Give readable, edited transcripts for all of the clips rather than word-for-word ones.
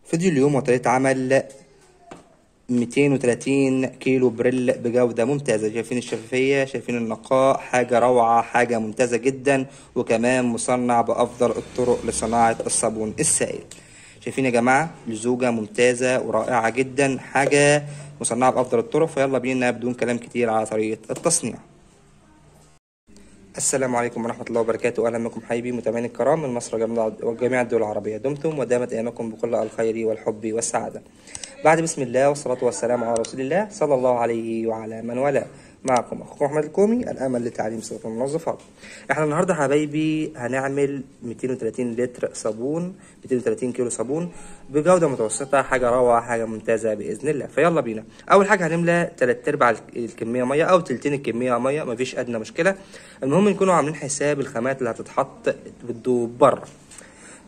فيديو اليوم وطريقة عمل 230 كيلو بريل بجودة ممتازة. شايفين الشفافية، شايفين النقاء، حاجة روعة، حاجة ممتازة جدا، وكمان مصنع بأفضل الطرق لصناعة الصابون السائل. شايفين يا جماعة لزوجة ممتازة ورائعة جدا، حاجة مصنعة بأفضل الطرق. فيلا بينا بدون كلام كتير على طريقة التصنيع. السلام عليكم ورحمة الله وبركاته، أهلا بكم حبايبي متابعين الكرام من مصر وجميع الدول العربية. دمتم ودامت أيامكم بكل الخير والحب والسعادة. بعد بسم الله والصلاة والسلام على رسول الله صلى الله عليه وعلى من والاه. معكم أخوكم أحمد الكومي، الأمل لتعليم صناعة المنظفات. احنا النهارده حبايبي هنعمل 230 لتر صابون، 230 كيلو صابون بجودة متوسطة، حاجة روعة، حاجة ممتازة بإذن الله. فيلا بينا. أول حاجة هنملى 3/4 الكمية مية أو تلتين الكمية مية، مفيش أدنى مشكلة. المهم نكونوا عاملين حساب الخامات اللي هتتحط بتدوب بره.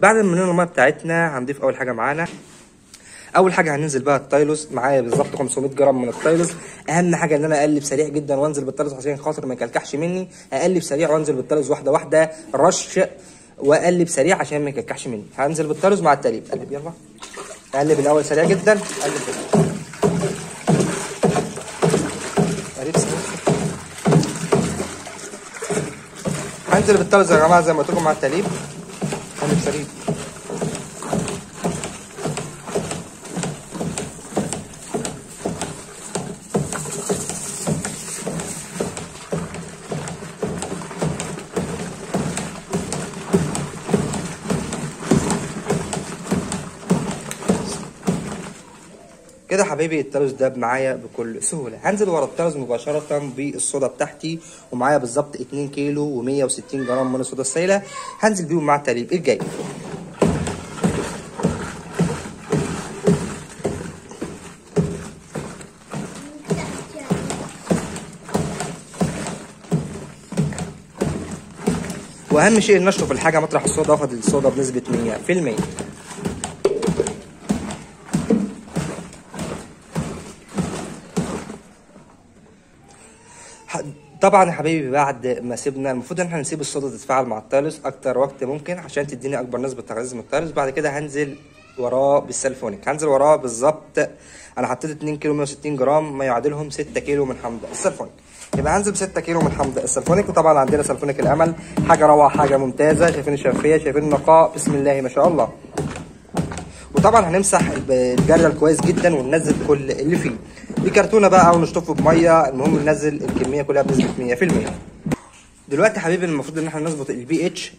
بعد ما نملى المية بتاعتنا هنضيف أول حاجة معانا. اول حاجة هننزل بقى التايلوس، معايا بالظبط 500 جرام من التايلوس. اهم حاجة ان انا اقلب سريع جدا وانزل بالتايلوس عشان خاطر ما يكلكحش مني. اقلب سريع وانزل بالتايلوس واحدة واحدة، رش واقلب سريع عشان ما يكلكحش مني. هنزل بالتايلوس مع التقليب. قلب يلا، اقلب الاول سريع جدا، قلب قلب سريع. هنزل بالتايلوس يا جماعة زي ما قلت لكم مع التقليب. قلب سريع. كده حبايبي التلوث ده معايا بكل سهولة. هنزل ورا التلوث مباشرة بالصودا بتاعتي، ومعايا بالظبط 2 كيلو و160 جرام من الصودا السائلة. هنزل بيهم مع التقليب الجاي. واهم شيء نشطف الحاجة مطرح الصودا، واخد الصودا بنسبة 100%. طبعا يا حبايبي بعد ما سيبنا، المفروض ان احنا نسيب الصودا تتفاعل مع التايلوس اكتر وقت ممكن عشان تديني اكبر نسبه تغذية من التايلوس. بعد كده هنزل وراه بالسلفونيك، هنزل وراه بالظبط. انا حطيت 2 كيلو 160 جرام، ما يعادلهم 6 كيلو من حمض السلفونيك. يبقى هنزل ب 6 كيلو من حمض السلفونيك. وطبعا عندنا سلفونيك الامل، حاجة روعه، حاجة ممتازة. شايفين الشفافية، شايفين النقاء، بسم الله ما شاء الله. وطبعا هنمسح الجردل كويس جدا وننزل كل اللي فيه. دي كرتونة بقى او نشطفه بميه، المهم ننزل الكمية كلها بنسبة 100%. دلوقتي يا حبيبي المفروض ان احنا نظبط البي اتش،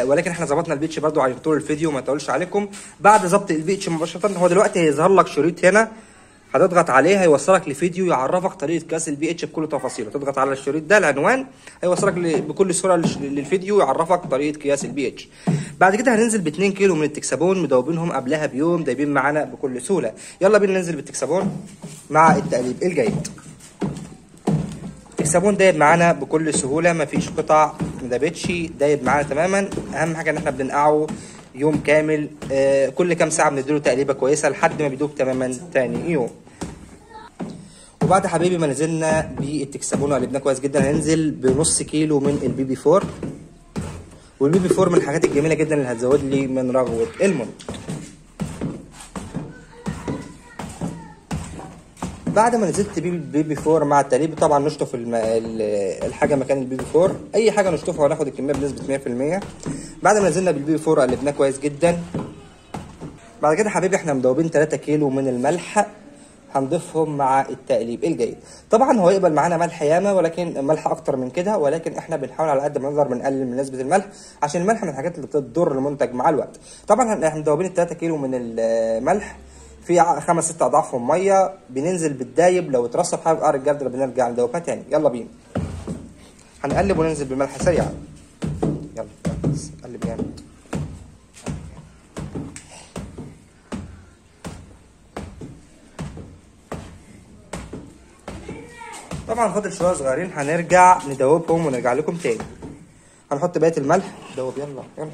ولكن احنا ظبطنا البي اتش برده عشان طول الفيديو ما يطولش عليكم. بعد ظبط البي اتش مباشرة، هو دلوقتي هيظهر لك شريط هنا، هتضغط عليه هيوصلك لفيديو يعرفك طريقه قياس البي اتش بكل تفاصيله. تضغط على الشريط ده العنوان هيوصلك بكل صوره للفيديو يعرفك طريقه قياس البي اتش. بعد كده هننزل ب 2 كيلو من التكسابون، مدوبينهم قبلها بيوم، دايبين معانا بكل سهولة. يلا بينا ننزل بالتكسابون مع التقليب الجيد. التكسابون دايب معانا بكل سهولة، مفيش قطع مدابتش، دايب معانا تماما. اهم حاجة ان احنا بننقعه يوم كامل، كل كام ساعة بنديله تقليبه كويسة لحد ما بيدوب تماما تاني يوم. وبعد حبيبي ما نزلنا بالتكسابون وقلبناه كويس جدا، هننزل بنص كيلو من البي بي 4. والبي بي 4 من الحاجات الجميلة جدا اللي هتزود لي من رغوه المنتج. بعد ما نزلت بيه البي بي 4 مع التقليب، طبعا نشطف الحاجة مكان البي بي 4، اي حاجة نشطفها وناخد الكمية بنسبة 100%. بعد ما نزلنا بالبي بي 4 قلبناه كويس جدا. بعد كده حبيبي احنا مدوبين 3 كيلو من الملح، هنضيفهم مع التقليب الجيد. طبعا هو يقبل معانا ملح ياما، ولكن ملح اكتر من كده، ولكن احنا بنحاول على قد ما نقدر بنقلل من نسبه الملح عشان الملح من الحاجات اللي بتضر المنتج مع الوقت. طبعا احنا مدوبين ال 3 كيلو من الملح في 5 6 اضعافهم مية، بننزل بالدايب. لو اترسب حاجة في قعر الجردل بنرجع ندوبها تاني. يلا بينا هنقلب وننزل بالملح سريعا. يلا قلب جامد. طبعا فاضل شوية صغيرين هنرجع ندوبهم ونرجع لكم تاني. هنحط بقية الملح. دوب يلا يلا.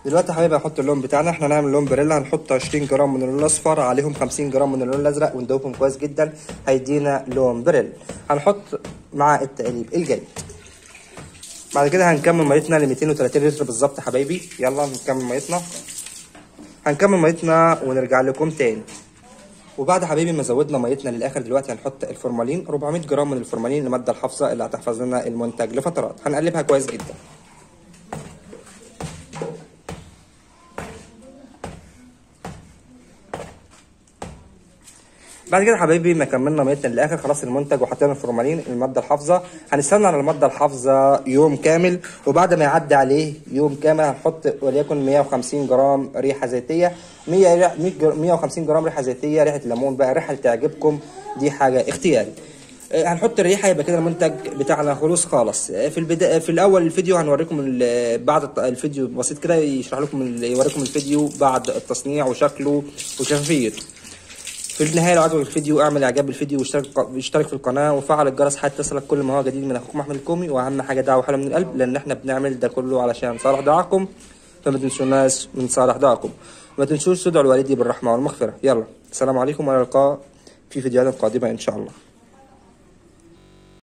دلوقتي يا حبايبي هنحط اللون بتاعنا. احنا هنعمل لون بريلا، هنحط 20 جرام من اللون الاصفر عليهم 50 جرام من اللون الازرق وندوبهم كويس جدا، هيدينا لون بريل. هنحط مع التقليب الجيد. بعد كده هنكمل ميتنا ل 230 لتر بالظبط حبايبي. يلا نكمل ميتنا، هنكمل ميتنا ونرجع لكم تاني. وبعد حبايبي ما زودنا ميتنا للاخر، دلوقتي هنحط الفورمالين 400 جرام من الفورمالين، المادة الحافظة اللي هتحفظ لنا المنتج لفترات. هنقلبها كويس جدا. بعد كده حبايبي ما كملنا ميتنا للاخر خلاص المنتج وحطينا الفورمالين المادة الحافظة. هنستنى على المادة الحافظة يوم كامل، وبعد ما يعدي عليه يوم كامل هنحط وليكن 150 جرام ريحه زيتيه، 150 جرام ريحه زيتيه، ريحه ليمون بقى، ريحه اللي تعجبكم، دي حاجة اختياري. هنحط الريحة، يبقى كده المنتج بتاعنا خلص خالص. في البداية في الاول الفيديو هنوريكم بعد الفيديو بسيط كده يشرح لكم يوريكم الفيديو بعد التصنيع وشكله وشفافيته. في النهاية لو عجبك الفيديو اعمل اعجاب بالفيديو واشترك في القناة وفعل الجرس حتى تصلك كل ما هو جديد من اخوكم احمد الكومي. واهم حاجة دعوه حلوة من القلب، لان احنا بنعمل ده كله علشان صالح دعاكم، فما تنسوناش من صالح دعاكم. ما تنسوش تدعوا لوالدي بالرحمة والمغفرة. يلا السلام عليكم، والى اللقاء في فيديوهات قادمة ان شاء الله.